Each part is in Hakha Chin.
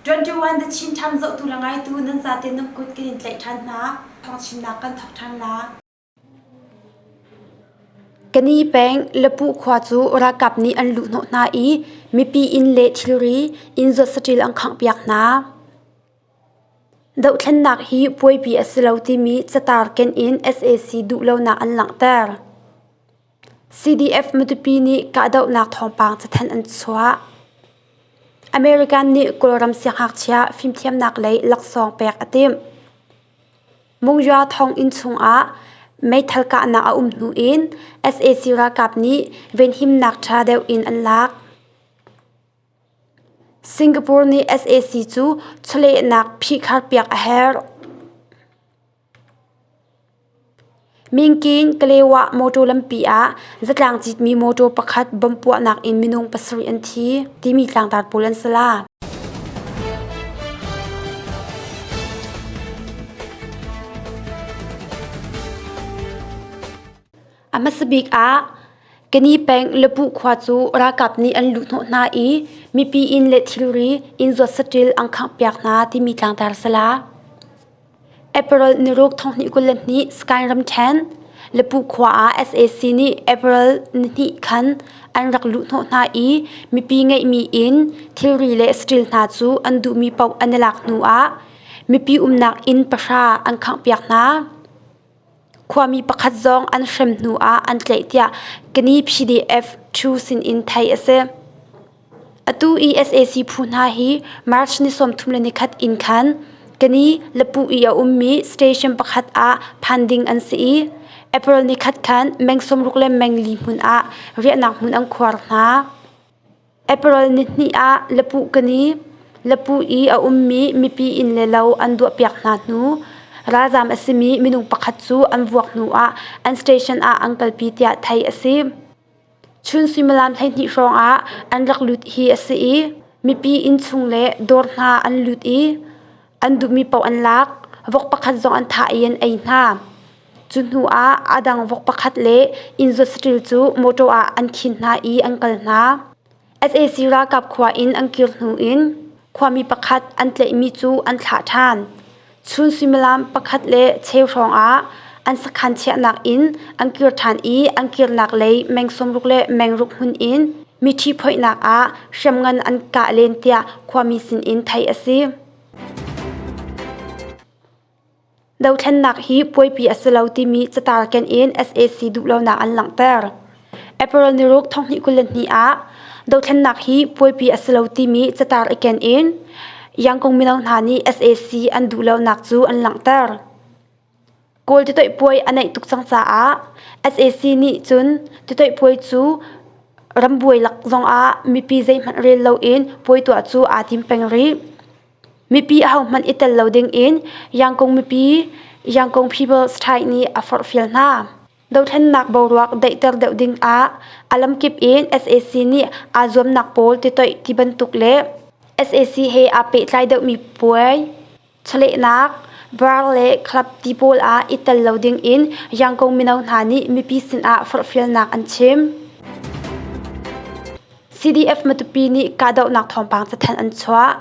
21 The Chin Times zohtu le ngaitu nan zate nan kut kan in tlaih ṭhan hna. Thawngchimnak kan thawk ṭhan la. Kani peng Lapuh khua cu ralkap nih an luhhnawh hna i mipi inn le thilri inn zuat saṭil an khanghpiak hna. Dohthlennak hi puaipi a si lo timi catar ken in sac duhlonak an langhter. CDF Matupi nih kahdohnak thawngpang cathanh an chuah. American nih Kawlram siangngakchia fimthiamnak lei laksawng pek a timh. Mungya thonginn chungah meithal kahnak a um hnu in sac ralkap nih venhimnak ṭha deuh in an lak. Singapore nih sac cu chawlehnak phihkharpiak a herh. Mingkin Kalewa mawṭaw lampi ah zatlang citmi mawṭaw pakhat bomb puahnak in minung pasarih an thi timi tlangtar pawl an si la. A hmasa bik ah Kani peng Lapuh khua cu ralkap nih an luhhnawh hna i mipi inn le thilri inn zuat saṭil an khanghpiak hna timi tlangtar si la. April niruk thonghnih 22 Sky ramṭhen Lapuh khua ah sac nih April nihnih khan an rak luhhnawh hna i mipi ngeihmi inn, thilri le saṭil hna cu an duhmi paoh an i lak hnu ah mipi umnak inn pahra an khanghpiak hna. Khuami pakhat zong an hrem hnu ah an tlaih tiah Kani PDF 2 sinin theih a si. Atu i sac phu hna hi March ni 31 in khan Kani Lapu i a ummi station pakhat ah phan ding an si i April ni khat khan meng 60 le meng li hmun ah riahnak hmun an khuar hna. April nihnih ah Lapuh kani Lapuh i a ummi mipi inn le lo an duahpiak hna hnu ralzaam a simi minung pakhat cu an vuak hnu ah an station ah an kalpi tiah theih a si. Chun suimilam 12 hrawng ah an rak lut hi a si i mipi inn chung le dawr hna an lut i an duhmi paoh an lak. Vok pakhat zong an thah i an ei hna. Cu hnu ah a dang vok pakhat le inn zuat saṭil cu mawṭaw ah an khin hna i an kal hna. Sac ralkap khua in an kir hnu in khuami pakhat an tlaihmi cu an thlah ṭhan. Chun suimilam pakhat le cheu hrawng ah an sakhan chiahnak in an kir ṭhan i an kirnak lei meng 60 le meng ruk hmun in miṭhi phoihnak ah hriamngan an kah len tiah khuami sinin theih a si. Dothlennak hi puaipi a si lo timi catar ken in sac duhlonak an langhter. April niruk thonghnih 22 ah dothlennak hi puaipi a si lo timi catar i ken in Yangon mino hna nih sac an duhlonak cu an langhter. Kawl titoih puai a naih tuk cang caah sac nih cun titoih puai cu rambuai lak zongah mipi zeihmanh rel loin puai tuah cu aa tim peng rih. Mipi ahohmanh i tel lo dingin Yangon mipi Yangon People's Strike nih a forhfial hna. Dothlennak boruak daihter deuh dingah a lamkip in sac nih aa zuamnak pawl titoih ti bantuk le sac he aa pehtlai deuhmi puai, chawlehnak, bar le club ti pawl ah i tel lo dingin Yangon mino hna nih mipi sinah forhfialnak an chim. CDF Matupi nih kahdohnak thawngpang cathanh an chuah.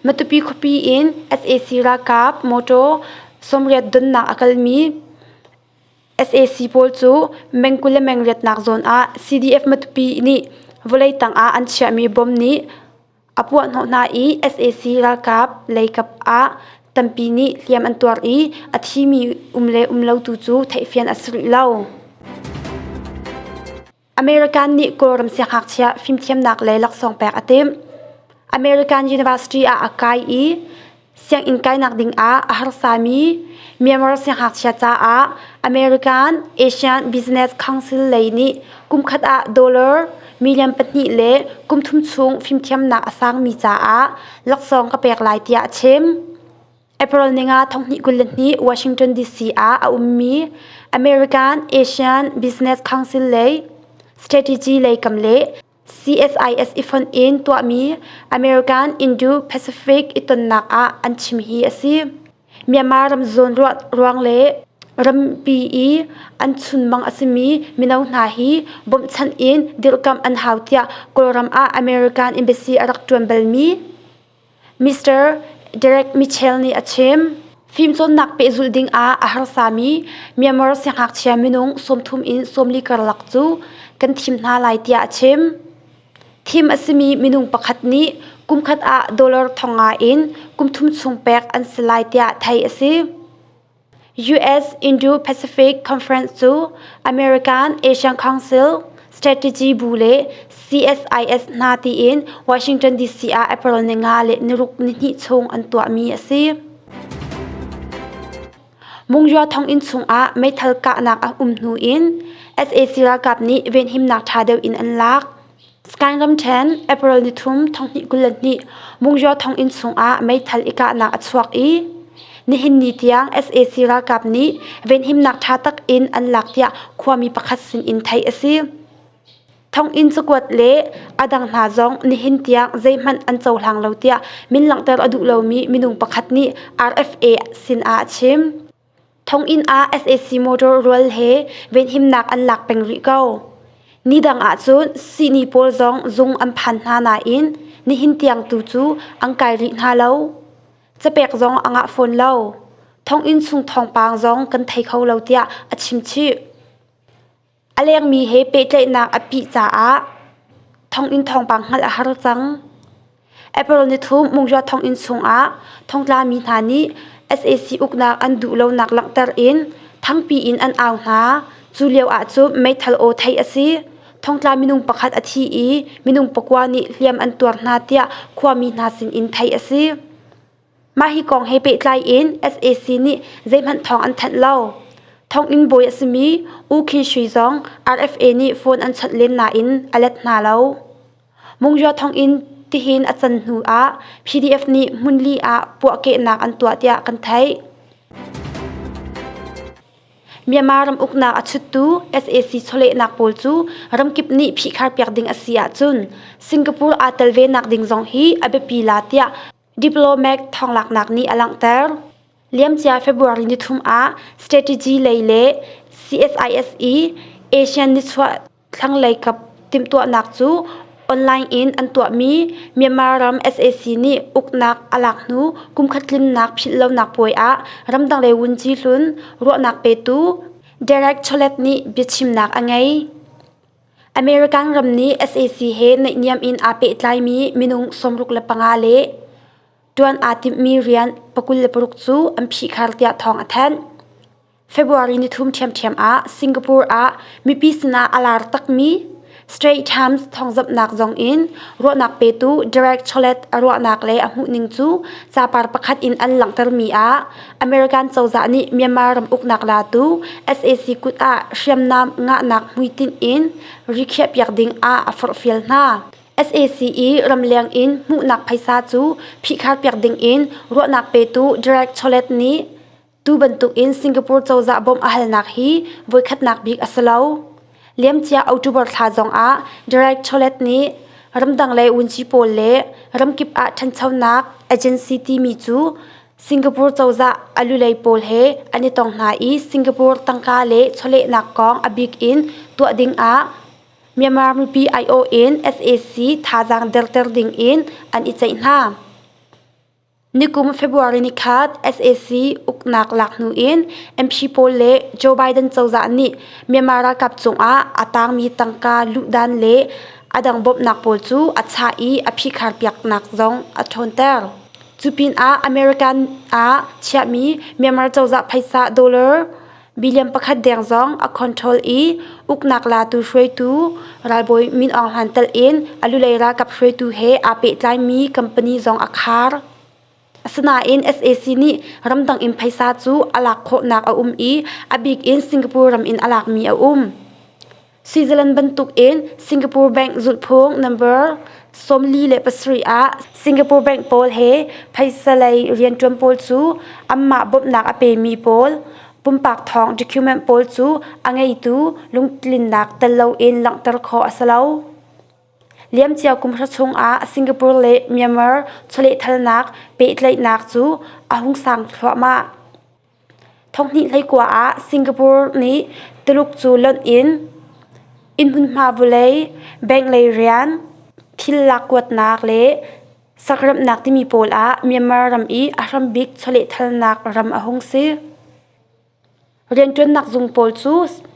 Matupi khuapi in sac ralkap mawṭaw 80 donnak a kalmi sac pawl cu meng 20 le meng riatnak zawn ah CDF Matupi nih vawlei tang ah an chiahmi bom nih a puahhnawh hna i sac ralkap leikap ah tampi nih hliam an tuar i a thimi um le um lo tu cu theihfian a si rih lo. American nih Kawlram siangngakchia fimthiamnak le laksawng pek a timh. American University ah a kai i sianginn kainak dingah a harsami Myanmar siangngakchia caah American Asian Business Council lei nih kumkhat ah dollar million pahnih le kumthum chung fimthiamnak a sangmi caah laksawng ka pek lai tiah a chim. April ninga thonghnih 22 Washington DC ah a ummi American Asian Business Council lei strategy lei kam le CSIS i fonh in tuahmi American Indo-Pacific i tonnak ah an chim hi a si. Myanmar ram zawn ruang le rampi i an chunmang a simi mino hna hi bawmhchanh in dirhkamh an hau tiah Kawlram ah American Embassy a rak ṭuan balmi. Mr. Derek Mitchell nih a chim. Fimcawnnak pehzulh ding ah a harsami Myanmar siangngakchia minung 30 in 40 karlak cu kan thim hna lai tiah a chim. Thim a simi minung pakhat nih kumkhat ah dollar 500 in kumthum chung pek an si lai tiah theih a si. US Indo-Pacific Conference cu American Asian Council Strategy Bu le CSIS hna tiin Washington DC ah April ni nga le niruk nihnih chung an tuahmi a si. Mungya thonginn chungah meithal kahnak a um hnu in sac ralkap nih venhimnak ṭha deuh in an lak. Sky ramṭhen April nithum 2022 Mungyaw thonginn chungah meithal i kahnak a chuak i nihin ni tiang sac ralkap nih venhimnak ṭha tak in an lak tiah khuami pakhat sin in theih a si. Thonginn cakuat le a dang hna zong nihin tiang zeihmanh an cohlang lo tiah min langhter a duh lomi minung pakhat nih RFA sin ah a chim. Thonginn ah sac motor rual he venhimnak an lak peng rih ko. Nidang ahcun sihni pawl zong zung an phan hna nain nihin tiang tu cu an kai rih hna lo. Capek zong a ngah fawn lo. Thonginn chung thawngpang zong kan thei kho lo tiah a chim chih. A lengmi he pehtlaihnak a pih caah thonginn thawngpang hngalh a har cang. April nithum Mungya thonginn chungah thongtlami hna nih sac uknak an duh lonak langhter in thangpi in an au hna. Cu lio ah cun meithal aw theih a si. Thongtla minung pakhat a thi i minung pakua nih hliam an tuar hna tiah khuami hna sinin theih a si. Mah hi kong he pehtlai in sac nih zeihmanh thawng an thanh lo. Thonginn bawi a simi U Khin Shui zong RFA nih phone an chawnh len nain a let hna lo. Mungya thonginn tihin a can hnu ah PDF nih hmunli ah puahkehnak an tuah tiah kan theih. Myanmar ram uknak a chuttu sac chawlehnak pawl cu ramkip nih phihkharpiak ding a si ahcun Singapore aa tel ve nak ding zong hi a biapi la tiah Diplomat thawnglaknak nih a langhter. Liamcia February nithum ah strategy lei le CSIS i ASEAN nichuah thlanglei kap timhtuahnak cu online in an tuahmi Myanmar ram sac nih uknak a lak hnu kumkhat tlinnak philhlonak puai ah ramdang lei wunci hlun ruahnak petu Derek Chollet nih biachimnak a ngei. American ram nih sac he naihniam in aa pehtlaimi minung 65 le ṭuan aa timhmi rian 26 cu an phihkhar tiah thawng a thanh. February nithum ṭhiamṭhiam ah Singapore ah mipi sinah a lar takmi Straits Times thawngzamhnak zong in ruahnak petu Derek Chollet a ruahnak le a hmuhning cu capar pakhat in an langhtermi ah American cozah nih Myanmar ram uknak latu sac kut ah hriamnam ngahnak hmuitinh in rikhiahpiak ding ah a forhfial hna. Sac i ramleng in hmuhnak phaisa cu phihkharpiak ding in ruahnak petu Derek Chollet nih Tu bantukin Singapore cozah bawmh a halnak hi voikhatnak bik a si lo. Liamcia October thla zongah Derek Chollet nih ramdang lei vunci pawl le ramkip ah ṭhanchonak agency timi cu Singapore cozah a lulei pawl he an i tong hna i Singapore tangka le chawlehnak kong a bik in tuah ding ah Myanmar mipi aiawh in sac thazaang derter ding in an i ceih hna. Nikum February nikhat sac uknak lak hnu in MP pawl le Joe Biden cozah nih Myanmar ralkap cungah a tangmi tangka luhdan le a dang bawmhnak pawl cu a chah i a phikharpiaknak zong a ṭhawnter. Cu pinah American ah chiahmi Myanmar cozah phaisa dollar billion pakhat deng zong a control i uknak latu hruaitu ralbawi Min Aung Hlaing telh in a lulei ralkap hruaitu he aa pehtlaimi company zong a khar. Asinain sac nih ramdang in phaisa cu a lak khawhnak a um i a bik in Singapore ram in a lakmi a um. Switzerland bantuk in Singapore Bank zulhphung number 47 ah Singapore Bank pawl he phaisa lei rianṭuan pawl cu anmah bawmhnak a pemi pawl pumpak thawng document pawl cu a ngeitu lungtlinnak tel loin langhter khawh a si lo. Liamcia kum hra chungah Singapore le Myanmar chawlehthalnak pehtlaihnak cu a hung sang thluahmah. Thonghnih hleikua ah Singapore nih Tuluk cu lonh in inn hmunhma vawlei, bank lei rian, thil lak kuatnak le Sakramhnak timi pawl ah Myanmar ram i a hrambik chawlehthalnak ram a hung si. Rianṭuannak zung pawl cu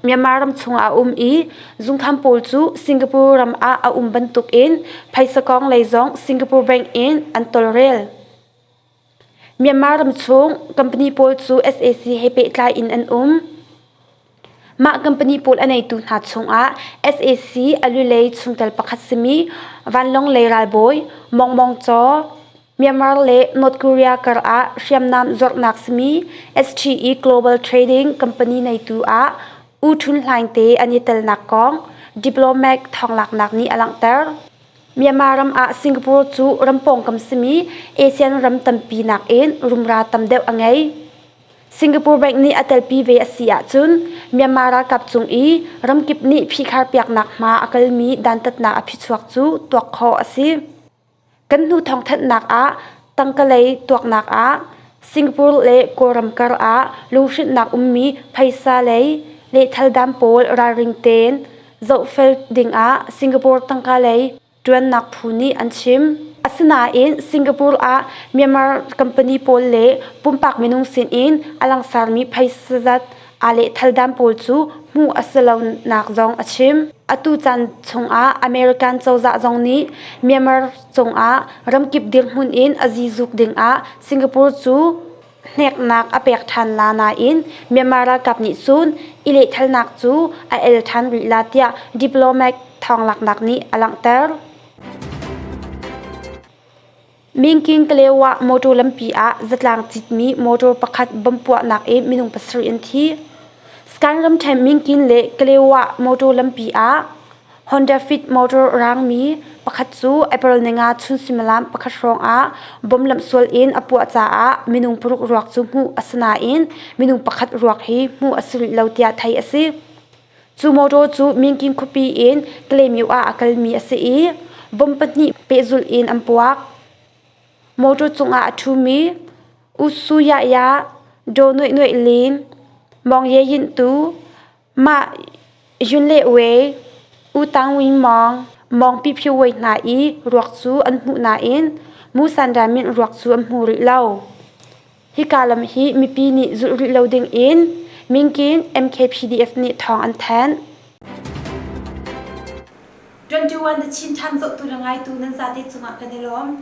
Myanmar ram chungah a um i zungkham pawl cu Singapore ram ah a um bantukin phaisa kong lei zong Singapore Bank in an tawlrel. Myanmar ramchung company pawl cu sac he pehtlai in an um. Mah company pawl a neitu hna chungah sac a lulei chungtel pakhat simi vanlawng lei ralbawi Mong Mong Caw, Myanmar le North Korea kar ah hriamnam zuarhnak simi STE Global Trading Company neitu ah U Htun Hlaing te an i telnak kong diplomat thawnglaknak nih a langhter. Myanmar ram ah Singapore cu ram pawngkam simi ASEAN ram tampi nakin rumra tam deuh a ngei. Singapore Bank nih a telpi ve a si ahcun Myanmar ralkap cung i ramkip nih phihkhar piaknak hma a kalmi dantatnak a phichuak cu tuak khawh a si. Kan hnu thawngthanhnak ah tangka lei tuaknak ah Singapore le Kawlram kar ah lunghrinhnak ummi phaisa lei lehthal dam pawl ralring tein zohfel dingah Singapore tangka lei ṭuannak phu nih an chim. Asinain Singapore ah Myanmar company pawl le pumpak minung sinin a langsarmi phaisa zat aa lehthal dan pawl cu hmuh a si lonak zong a chim. Atu caan chungah American cozah zong nih Myanmar cungah ramkip dirhmun in a zizuk dingah Singapore cu hneknak a pek ṭhan la nain Myanmar ralkap nih cun i lehthalnak cu a el ṭhan rih la tiah diplomat thawnglaknak nih a langhter. Mingking Kalewa motor lampi ah zatlang citmi motor pakhat bomb puahnak in minung pasarih an thi. Skan ramṭhen Mingkin le Kalewa motor lampi ah Honda Fit motor rangmi pakhat cu April ninga chun suimilam pakhat hrawng ah bomb lamhsual in a puah caah minung paruk ruak cu hmuh a si nain minung pakhat ruak hi hmuh a si rih lo tiah theih a si. Cu motor cu Mingkin khuapi in Kalaymyo ah a kalmi a si i bomb pahnih pehzulh in an puak. Motor cungah a ṭhumi U Su Yah Yah, Daw Nuih Nuih Lin, Mawng Ye Yin Tu, Mah Yun Le We, U Tang Win Mawng, Mawng Pi Phyo Wei hna i ruak cu an hmuh nain Mu San Ra Min ruak cu an hmu rih lo. Hika lam hi mipi nih zulh rih lo ding in Minkin MKPDF nih thawng an thanh. 21 The Chin Times zohtu le ngaitu nan zate cungah kan i lawm.